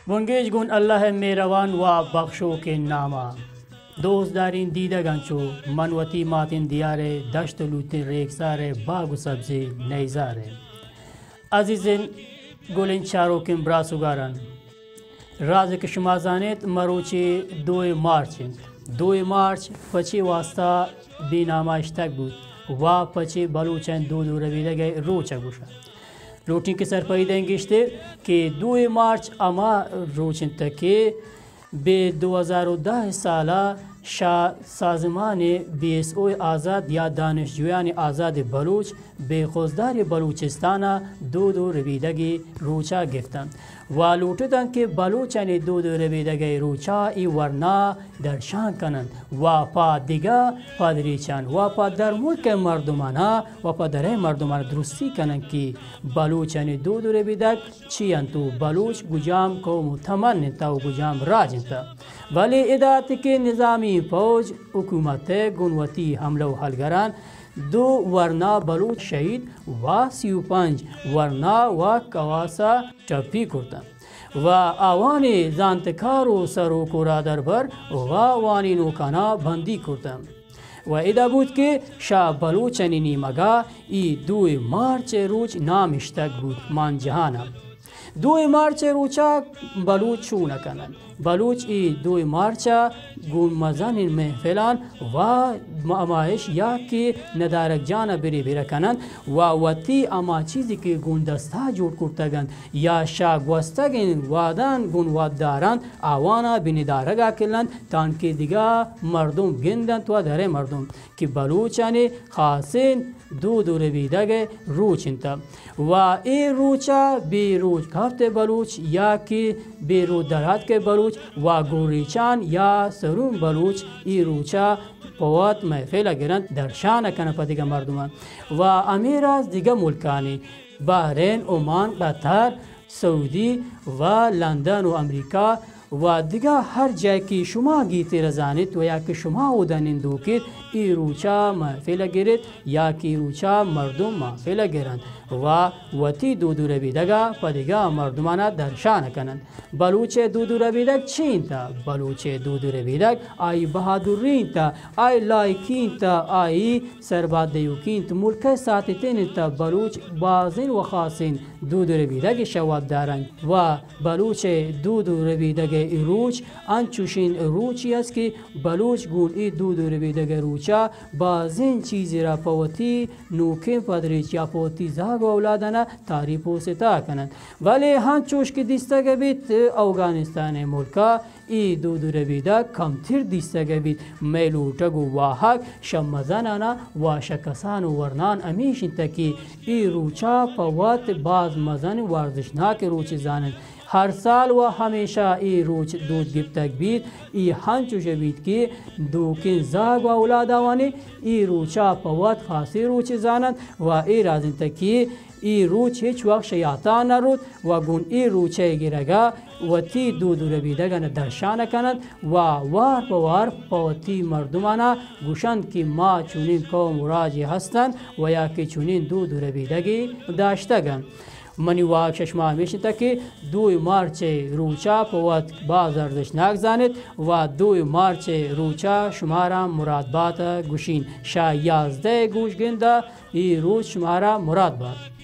بنگیج گون اللہ ءِ مہروان وا بخشوکیں ناما۔ دوست دارین دیدگاں چو من وتی ماتین دیارے، دشت و لوتین ریکسارے، باغ و سبزی نیزارے۔ عزیزین گلین چاروکین براسوگاران، راز کہ شما زانیت، مروچی دوئے مارچ انت۔ دوئے مارچ پچے واسطہ بے ناما اشتگ بوت و پچے بلوچان دود و ربیدگے روچا گوشا۔ لوٹین کہ سرپدی دئیں گیشتر کہ دوئے مارچ ہما روچ انت کہ بہ دو ہزار و دہ سالا شہ سازمان بی ایس او آزاد یا دانشجویان آزاد بلوچ بہ خضدار بلوچستانا دود و ربیدگی روچا گپتنت و لوٹتنت کہ بلوچانی دود و ربیدگی روچا ای ورنا درشان کننت و پہ دگہ پدریچان و پہ درملک مردمانا و پہ درئے مردمانا درستی کننت کہ بلوچانی دود و ربیدگ چی انت و بلوچ کجام قوم و تمن انت و کجام راج انت۔ بلے ادا ات کہ نظامی فوج حکومت گون وتی حملہ و ہلگران دو ورنا بلوچ شہید و سی و پنچ ورنا و کواسا ٹپی کرتنت و آوانی زانتکار و سروک و رادربر و آوانی نوکانا بندی کرتنت۔ و ادا بوت کہ شہ بلوچانی نیمگا ای دوئے مارچ روچ نام اشتگ بوت مان جہانا۔ دوئے مارچ روچا بلوچ چون کننت؟ بلوچ ای دوئے مارچا گون مزنین محفلان و ہمائش یا کہ ندارگ جانا بری بیر کننت و وتی ہما چیزی کہ گون دستا جوڑ کرتگنت یا شہ گوستگین وہدان گون وت دارنت، آوانا بہ ندارگا کلنت، تانکہ دگہ مردم گندنت و درئے مردم کہ بلوچانی خاصین دود و ربیدگ روچ انت و اے روچا بے روچ کپت بلوچ یا کہ بے روچ دراتک بلوچ و گوریچان یا سرون بلوچ اے روچا پہ وت محفل گرنت، درشان کننت پہ دگہ مردمان و ہمے راز دگہ ملکانی بحرین، عمان، قطر، سعودی و لندن و امریکہ و دگہ ہر جاہے کہ شما گیتر زانیت و یا کہ شما اودا نندوکیت، ای روچا محفل گریت یا کہ ای روچا مردم محفل گرنت و وتی دود و ربیدگا پہ دگہ مردمانا درشان کننت۔ بلوچ دود و ربیدگ چی انت؟ بلوچ دود و ربیدگ آئی بہادری انت، آئی لائکی انت، آئی سرباد دیوکی انت، ملک ساتتین انت، بلوچ بازین و خاصین دود و ربیدگ شہ وت دارنت و بلوچ دود و ربیدگ ای روچ انچوشین روچی است کہ بلوچ گون ای دود و ربیدگ روچا بازین چیزی را پہ وتی نوکین پدریچ یا پہ وتی زاگ و اولادانا تعریف و ستا کننت۔ بلے ہنچوش کہ دیستگ بیت اوگانستان ملکا ای دود و ربیدگ کمتر دیستگ بیت۔ مئے لوٹگ و واہگ شہ مزنانا و شہ کسان و ورنان ہمیش انت کہ ای روچا پہ وت باز مزن و ارزشناک روچ زاننت۔ ہر سال و ہمیشہ ای روچ دود گپتگ بیت۔ ای ہنچوش بیت کہ دوکین زاگ و اولاداوانی ای روچا پہ وت خاصی روچ زاننت و ای راز انت کہ ای روچ ہچ وقت شہ یاتا نہ روت و گون ای روچئے گرگا وتی دود و ربیدگانا درشان کننت و وار پہ وار پہ وتی مردمانا گوشنت کہ ما چونین قوم و راجے ہستن و یا کہ چونین دود و ربیدگے داشتگن۔ منی واہگ شہ شما ہمیش انت کہ دوئے مارچئے روچا پہ وت باز ارزشناک زانیت و دوئے مارچئے روچا شمارا مراد بات گوشین۔ شہ یازدہ گوش گندا ای روچ شمارا مراد بات۔